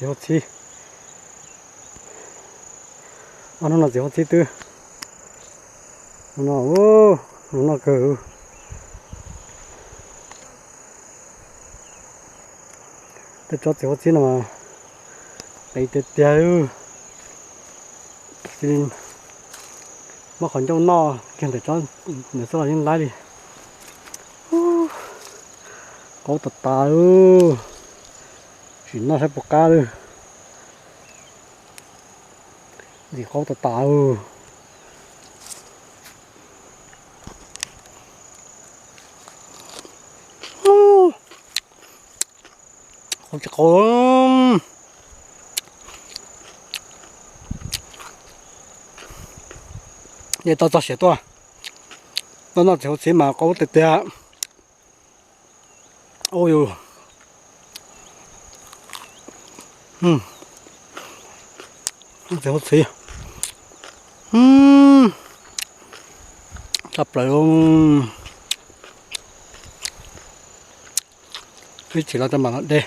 Txiv huab txhib. Ob hnub no txiv huab txhib twb no, zoo noj kawg. Tej tsob txiv huab txhib no mas qis tiag tiag. Cia li muab qhov ncauj noj kiag ntawm tsob ntawd xwb los yeej laib li. Qaub tas tas li. Sim noj saib puas qab li. Ntxim qaub tas tas. Qaub tsis qaub. Yeej tau txog siav tuaj, tau noj txiv huab txhib mas qaub tiag tiag. Ua yus txiv huab txhib tshaj plaws. Ib chim los rau mam los de.